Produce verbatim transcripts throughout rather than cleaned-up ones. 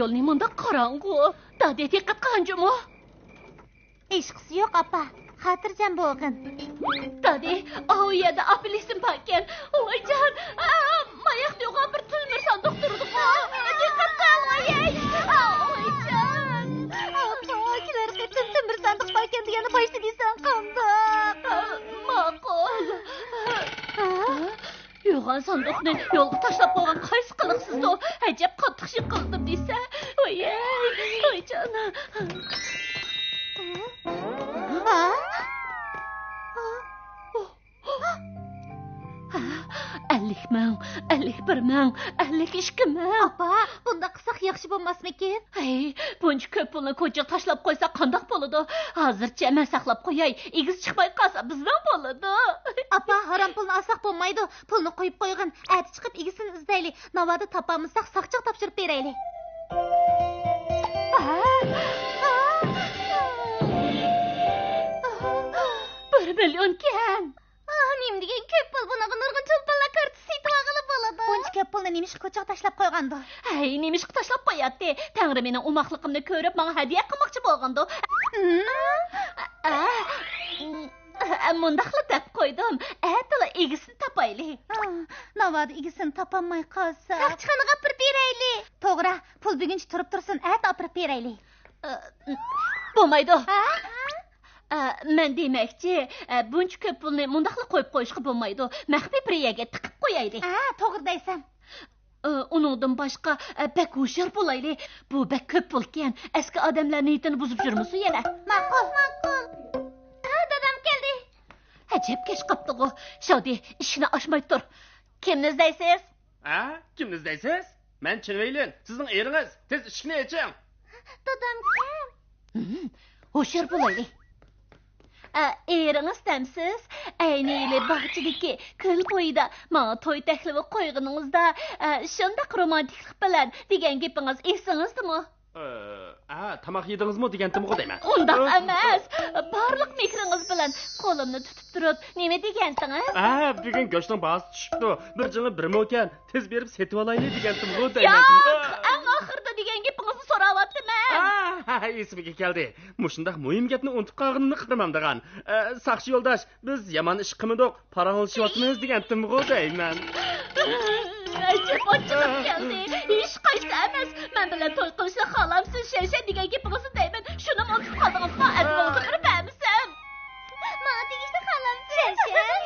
يولنى مۇنداق قاراڭغۇ. دادى، دىققەت قىلغان جۇمۇ. ھېچقىسى يوق، ئاپا. خاتىرجەم بولغىن. دادى، ئاۋۇ يەردە ئاپېلسىن باركەن. ۋايجان، ئا، ماياق يوغان بىر تۆمۈر ساندۇق تۇرىدىغۇ. دىققەت قىل، ۋايەي. ئا، ۋايجان. ئاپا، كېلەر قېتىم تۆمۈر ساندۇق باركەن دېگەننى باشتا دېسەڭ قانداق؟ ئا، ماقۇل. ئا؟ يوغان ساندۇقنى يولغا تاشلاپ قويغان قايسى قىلىقسىزدۇ؟ ئەجەب قاتتىق يىقىلدىم دېسە. ۋايەي، ۋايجان. ھا؟ ئەللىك مىڭ، ئەللىك بىر مىڭ، ئەللىك ئىككى مىڭ. ئاپا، بۇنداق قىلساق ياخشى بولماسمىكىن؟ ھەي، بۇنچە كۆپ پۇلنى كوچىغا تاشلاپ قويساق قانداق بولىدۇ؟ ھازىرچە مەن ساقلاپ قوياي، ئىگىسى چىقماي قالسا بىزنىڭ بولىدۇ. ئاپا، ھارام پۇلنى ئالساق بولمايدۇ. پۇلنى قويۇپ قويغىن، ئەتە چىقىپ ئىگىسىنى ئىزدەيلى. ناۋادا تاپالمىساق ساقچىغا تاپشۇرۇپ بېرەيلى. ھە؟ بىر مىليونكەن. ئاھ، نېمە دېگەن كۆپ پۇل، بۇنىڭغا نۇرغۇن چولپانلار كارتىسى سېتىۋالغىلى بولىدۇ. بۇنچە كۆپ پۇلنى نېمىشقا كوچىغا تاشلاپ قويغاندۇ؟ ھەي، نېمىشقا تاشلاپ قوياتتى؟ تەڭرى مېنىڭ ئوماقلىقىمنى كۆرۈپ، ماڭا ھەدىيە قىلماقچى بولغاندۇ. ھىم؟ ئە، ئە، مۇنداقلا دەپ قويدۇم. ئەتىلا ئىگىسىنى تاپايلى. ئا، ناۋادا ئىگىسىنى تاپالماي قالسا؟ ساقچىخانىغا ئاپىرىپ بېرەيلى. توغرا، پۇل بۈگۈنچە تۇرۇپ تۇرسۇن، ئەتە ئاپىرىپ بېرەيلى. ئە، بولمايدۇ. ھە؟ ئە، مەن دېمەكچى، ئە، بۇنچە كۆپ پۇلنى مۇنداقلا قويۇپ قويۇشقا بولمايدۇ. مەخپىي بىر يەرگە تىقىپ قويايلى. ھە، توغرا دەيسەن. ئە، ئۇنىڭدىن باشقا، ئە، بەك ھوشيار بولايلى. بۇ بەك كۆپ پۇلكەن. ئەسكى ئادەملەر نىيىتىنى بۇزۇپ يۈرمىسۇن يەنە. ماقۇل، ماقۇل. ھە، دادام كەلدى. ئەجەب كەچ قاپتىغۇ. شادى، ئىشىكنى ئاچماي تۇر. كىمنى ئىزدەيسىز؟ ھە؟ كىمنى ئىزدەيسىز؟ مەن چېن ۋېيلىن، سىزنىڭ ئېرىڭىز. تېز ئىشىكنى ئېچىڭ. دادامكەن. ھىم، ھوشيار بولايلى. ئە، ئېرىڭىز دەمسىز؟ ئەينى ھېلى باغچىدىكى، كۆل بويىدا ماڭا توي تەكلىپى قويغىنىڭىزدا، ئە، شۇنداق رومانتىكلىق بىلەن دېگەن گېپىڭىز ئېسىڭىزدىمۇ؟ ئە، ھە، تاماق يېدىڭىزمۇ دېگەنتىمغۇ دەيمەن. ئۇنداق ئەمەس. بارلىق مېھرىڭىز بىلەن قولۇمنى تۇتۇپ تۇرۇپ نېمە دېگەنتىڭىز؟ ھە، بۈگۈن گۆشنىڭ باھاسى چۈشۈپتۇ. بىر جىڭى بىر موكەن. تېز بېرىپ سېتىۋالايلى دېگەنتىمغۇ دەيمەن. ياق، ئەڭ ئاخىرىدا دېگەن گېپىڭىزنى سوراۋاتىمەن. ھە، ھە، ئېسىمگە كەلدى. مۇشۇنداق مۇھىم گەپنى ئۇنتۇپ قالغىنىمنى قىلمامدىغان. ئە، ساقچى يولداش، بىز يامان ئىش قىلمىدۇق. پاراڭلىشىۋاتىمىز دېگەنتىمغۇ دەيمەن. ئەجەب ئاچچىقىم كەلدى. ھېچقايسى ئەمەس. مەن بىلەن توي قىلىشنى خالامسىز، شەنشەن دېگەن گېپىڭىزنى دەيمەن. شۇنىمۇ ئۇنتۇپ قالدىڭىزمۇ؟ ئەدىپىڭىزنى بېرىپ بەرمىسەم. ماڭا تېگىشنى خالامسىز؟ شەنشەن.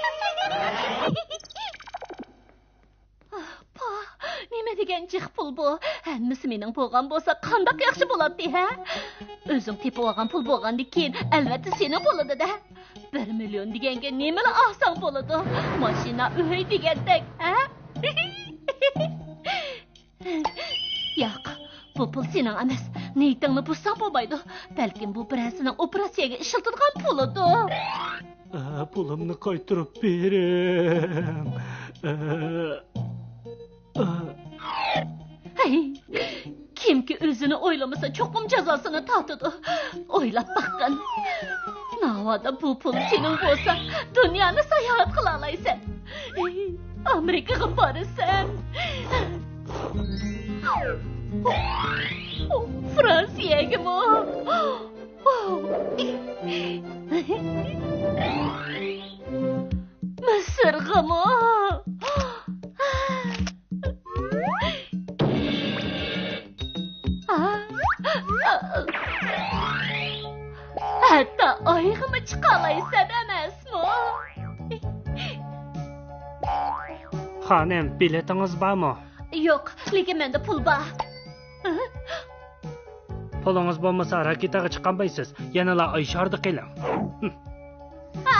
پا، نېمە دېگەن جىق پۇل بۇ؟ ھەممىسى مېنىڭ بولغان بولسا قانداق ياخشى بولاتتى، ھە؟ ئۆزۈڭ تېپىۋالغان پۇل بولغاندىن كېيىن، ئەلۋەتتە سېنىڭ بولىدۇ-دە. بىر مىليون دېگەنگە نېمىلا ئالساڭ بولىدۇ. ماشىنا، ئۆي دېگەندەك، ھە؟ ياق، بۇ پۇل سېنىڭ ئەمەس. نىيىتىڭنى بۇزساڭ بولمايدۇ. بەلكىم بۇ بىرەرسىنىڭ ئوپېراتسىيەگە ئىشلىتىدىغان پۇلىدۇ. ئە، پۇلۇمنى قايتۇرۇپ بېرىڭ. ئە، ئە. ھەي، كىمكى ئۆزىنى ئويلىمىسا، چوقۇم جازاسىنى تارتىدۇ. ئويلاپ باققىن. ناۋادا بۇ پۇل سېنىڭ بولسا، دۇنيانى ساياھەت قىلالايسەن. ئامېرىكىغا بارىسەن. فرانسىيەگىمۇ. مىسىرغىمۇ. ھەتتا ئايغىمۇ چىقالايسەن ئەمەسمۇ؟ خانىم، بېلىتىڭىز بارمۇ؟ يوق، لېكىن مەندە پۇل بار. پۇلىڭىز بولمىسا، راكېتاغا چىقالمايسىز. يەنىلا ئاي شارىدا قېلىڭ. ھە؟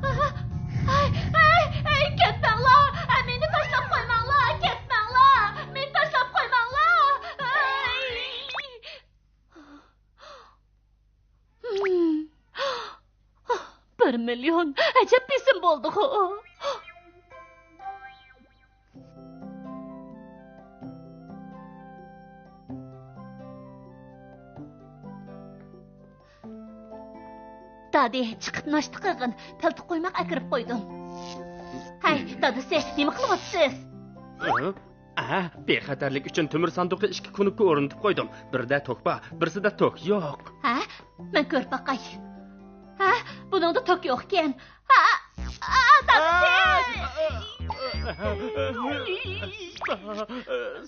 ھە؟ ھەي، ھەي، ھەي، كەتمەڭلار! ھە، مېنى تاشلاپ قويماڭلار! كەتمەڭلار! مېنى تاشلاپ قويماڭلار! ھەي! ھىم. بىر مىليون! ئەجەب بېسىم بولدىغۇ! دادى، چىقىپ ناشتا قىلغىن، پەلتوق قۇيماق ئەكىرىپ قويدۇم. ھەي، دادىسى، نېمە قىلىۋاتىسىز؟ ھە؟ ئە، بىخەتەرلىك ئۈچۈن تۆمۈر ساندۇققا ئىككى كۇنۇپكا ئورنىتىپ قويدۇم. بىرىدە توك بار، بىرسىدە توك يوق. ھە؟ مەن كۆرۈپ باقاي. ھە؟ بۇنىڭدا توك يوق ئىكەن. ھە؟ ئا، دادىسى!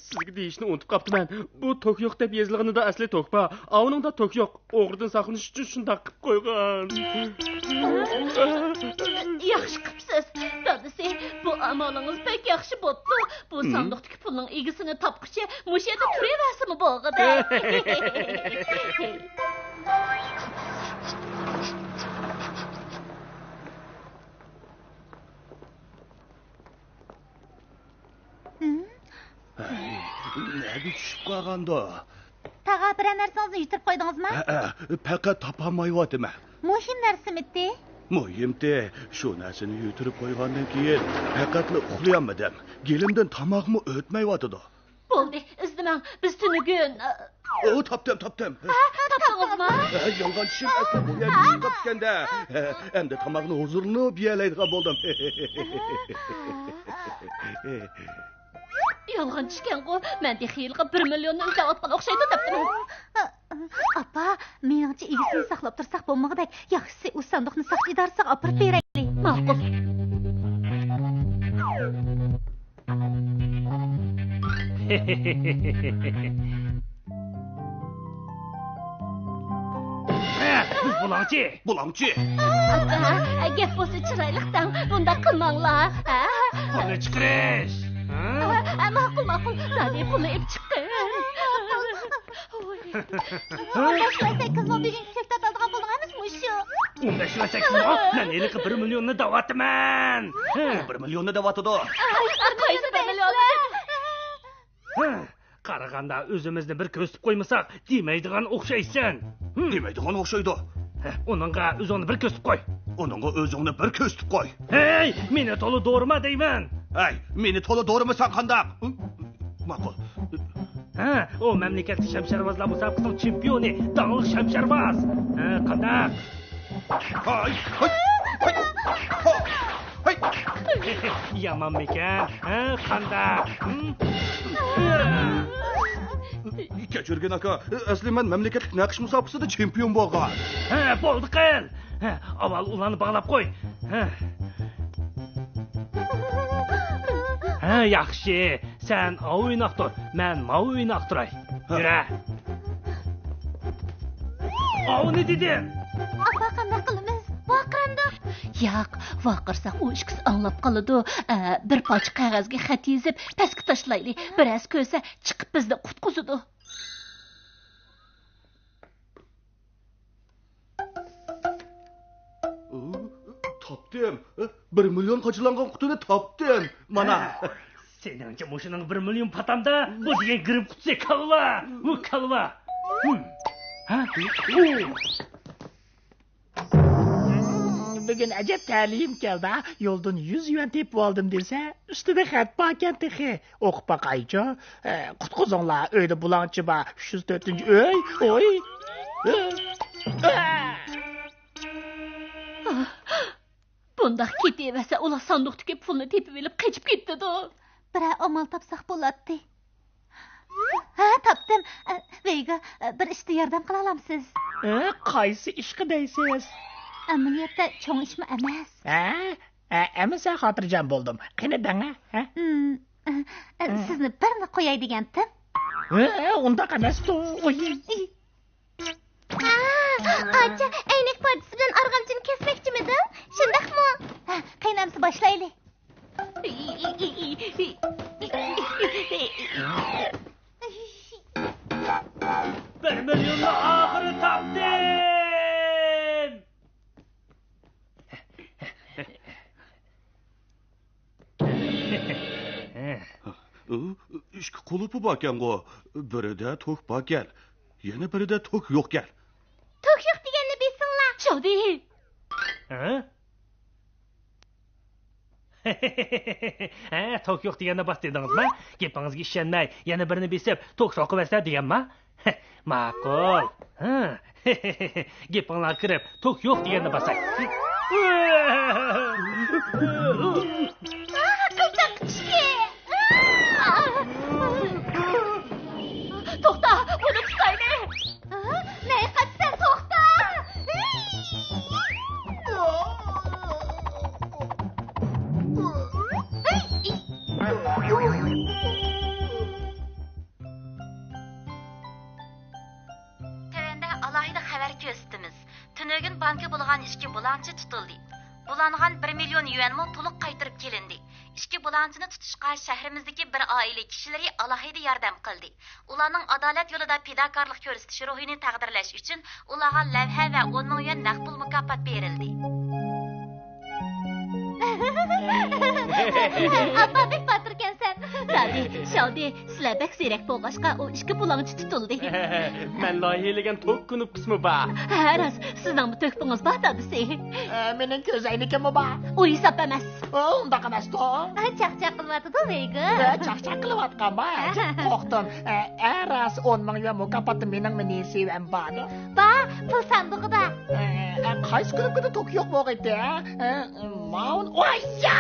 سىزگە دېيىشنى ئۇنتۇپ قاپتىمەن. بۇ توك يوق دەپ يېزىلغىنىدا ئەسلى توك بار. ئاۋۇنىڭدا توك يوق. ئوغرىدىن ساقلىنىش ئۈچۈن شۇنداق قىلىپ قويغان. ياخشى قىپسىز، دادىسى. بۇ ئامالىڭىز بەك ياخشى بوپتۇ. بۇ ساندۇقتىكى پۇلنىڭ ئىگىسىنى تاپقۇچە مۇشۇ يەردە تۇرۇۋەرسىمۇ بولغۇدەك. ھەي، نەگە چۈشۈپ قالغاندۇ؟ تاغا، بىرەر نەرسىڭىزنى يۈتۈرۈپ قويدىڭىزمۇ؟ ھەئە، پەقەت تاپالمايۋاتىمەن. مۇھىم نەرسىمىتى؟ مۇھىمتى، شۇ نەرسىنى يۈتۈرۈپ قويغاندىن كېيىن پەقەتلا ئۇخلىيالمىدىم. گېلىمدىن تاماقمۇ ئۆتمەيۋاتىدۇ. بولدى، ئىزدىمەڭ، بىز تۈنۈگۈن. ئۇ، تاپتىم، تاپتىم. ھە، تاپتىڭىزمۇ؟ ھە، يالغان چىشىم ئەسلى بۇ يەردە يىغىپ ئىكەندە. ھە، ئەمدى تاماقنى ھۇزۇرلىنىپ يېيەلەيدىغان بولدۇم. يالغان چىشكەنغۇ، مەن تېخى ھېلىقى بىر مىليوننى ئىزدەۋاتقان ئوخشايدۇ دەپتىمەن. ئاپا، مېنىڭچە ئىگىسىنى ساقلاپ تۇرساق بولمىغۇدەك. ياخشىسى ئۇ ساندۇقنى ساقچى ئىدارىسىغا ئاپىرىپ بېرەيلى. ماقۇل. بىز بۇلاڭچى. بۇلاڭچى. ئاپا، گەپ بولسا چىرايلىق دەڭ، بۇنداق قىلماڭلار. ھە؟ پۇلنى چىقىرىش. ھە؟ ھە، ماقۇل، ماقۇل. دادى، پۇلنى ئېلىپ چىققىن. ئون بەش ۋە سەككىز مو بۈگۈنكى كۆكتات ئالىدىغان پۇلنىڭ ھەممىسى مۇشۇ. ئون بەش ۋە سەككىز مو؟ مەن ھېلىقى بىر مىليوننى دەۋاتىمەن. ئۇ بىر مىليوننى دەۋاتىدۇ. قايسى بىر مىليوننى؟ قارىغاندا ئۆزىمىزنى بىر كۆرسىتىپ قويمىساق دېمەيدىغان ئوخشايسەن. دېمەيدىغان ئوخشايدۇ. ئۇنىڭغا ئۆزۈڭنى بىر كۆرسىتىپ قوي. ئۇنىڭغا ئۆزۈڭنى بىر كۆرسىتىپ قوي. ھەي، مېنى تولا دورىما دەيمەن. ھەي، مېنى تولا دورىمىساڭ قانداق؟ ماقۇل. ھە، ئۇ مەملىكەتلىك شەمشەرۋازلار مۇسابىقىسىنىڭ چېمپىيونى، داڭلىق شەمشەرۋاز. ھە، قانداق؟ ھاي، ھاي، ھاي، ھاي. يامانمىكەن؟ ھە، قانداق؟ ھىم؟ كەچۈرگىن ئاكا، ئەسلى مەن مەملىكەتلىك نەقىش مۇسابىقىسىدە چېمپىيون بولغان. ھە، بولدى قىل. ھە، ئاۋۋال ئۇلارنى باغلاپ قوي. ھە. ھە، ياخشى. سەن ئاۋۇ ئۆينى ئاختۇر، مەن ماۋۇ ئۆينى ئاختۇراي. ھە. يۈرە. ئاۋۇنى دېدىم. ئاپا، قانداق قىلىمىز؟ ۋارقىرامدۇق؟ ياق، ۋارقىرىساق ئۇ ئىككىسى ئاڭلاپ قالىدۇ. ئە، بىر پارچە قەغەزگە خەت يېزىپ پەسكە تاشلايلى. بىرەرسى كۆرسە چىقىپ بىزنى قۇتقۇزىدۇ. تاپتىم. بىر مىليون قاچىلانغان قۇتىنى تاپتىم. مانا. سېنىڭچە مۇشۇنىڭ بىر مىليون پاتامدا؟ بۇ دېگەن گىرىم قۇتىسى كالۋا. بۇ كالۋا. ھىم. ھە؟ بۈگۈن ئەجەب تەلىيىم كەلدى. يولدىن يۈز يۈەن تېپىۋالدىم دېسە، ئۈستىدە خەت باركەن تېخى. ئوقۇپ باقايچۇ. ئە، قۇتقۇزۇڭلار، ئۆيدە بۇلاڭچى بار. ئۈچ يۈز تۆتىنچى ئۆي. ئوي. بۇنداق كېتىۋەرسە، ئۇلار ساندۇقتىكى پۇلنى تېپىۋېلىپ قېچىپ كېتىدۇ. بىرەر ئامال تاپساق بولاتتى. ھە، تاپتىم. ئە، ۋېيگا، ئە، بىر ئىشتا ياردەم قىلالامسىز؟ ھە، قايسى ئىشقا دەيسىز؟ ئەمەلىيەتتە چوڭ ئىشمۇ ئەمەس. ھە؟ ھە، ئەمىسە خاتىرجەم بولدۇم. قېنى دەڭە، ھە؟ ئىم، ئە، ئە، سىزنى بىرلا قوياي دېگەنتىم. ھە، ئۇنداق ئەمەستۇ. ئۇي. ھا، ئاچا، ئەينەك پارچىسى بىلەن ئارغامچىنى كەسمەكچىمىدىڭ؟ شۇنداقمۇ؟ ھە، قېنى ئەمسە باشلايلى. بىر مىليوننى ئاخىرى تاپتىم! ئىككى قۇلۇپى باركەنغۇ، بىرىدە توك باركەن، يەنە بىرىدە توك يوقكەن. توك يوق دېگەننى بىلسىڭلار. شاۋدى! ھە؟ ھە، توك يوق دېگەننى باس دېدىڭىزما؟ گېپىڭىزگە ئىشەنمەي، يەنە بىرنى بېسىپ، توك سوقۇۋەتسە دېگەنما؟ ماقۇل. ھە. گېپىڭلارغا كىرىپ، توك يوق دېگەننى باساي. ئاھ، قىزىق چۈشتى. ئاھ! كۆرسىتىمىز. تۈنۈگۈن بانكا بۇلىغان ئىككى بۇلاڭچى تۇتۇلدى. بۇلانغان بىر مىليون يۈەنمۇ تولۇق قايتۇرۇپ كېلىندى. ئىككى بۇلاڭچىنى تۇتۇشقا شەھىرىمىزدىكى بىر ئائىلە كىشىلىرى ئالاھىدە ياردەم قىلدى. ئۇلارنىڭ ئادالەت يولىدا پىداكارلىق كۆرسىتىش روھىنى تەقدىرلەش ئۈچۈن ئۇلارغا لەۋھە ۋە ئون مىڭ يۈەن نەق پۇل مۇكاپات بېرىلدى. ئاپا، بەك باتۇركەنسەن. دادى، شاۋدى، سىلەر بەك زېرەك بولغاچقا، ئۇ ئىككى بۇلاڭچى تۇتۇلدى. مەن لايىھەلىگەن توك كۇنۇپكىسىمۇ بار. ھە، راست، سىزنىڭمۇ تۆھپىڭىز بار، دادىسى. ئە، مېنىڭ كۆزەينىكىممۇ بار. ئۇ ھېساب ئەمەس. ئۇ ئۇنداق ئەمەستۇ. ئا، چاقچاق قىلىۋاتىدۇ، ۋەيگو. ئە، چاقچاق قىلىۋاتقانما؟ ھە. توختىما. ئە، ئە، راست، ئون مىڭ يۈەن مۇكاپاتتا مېنىڭمۇ نېسىۋەم بار. بار، پۇل ساندۇقىدا. ئە، ئە، قايسى كۇنۇپكىدا توك يوق بولغىيتتى، ھە؟ ئە، ماۋۇن-، ئاييا!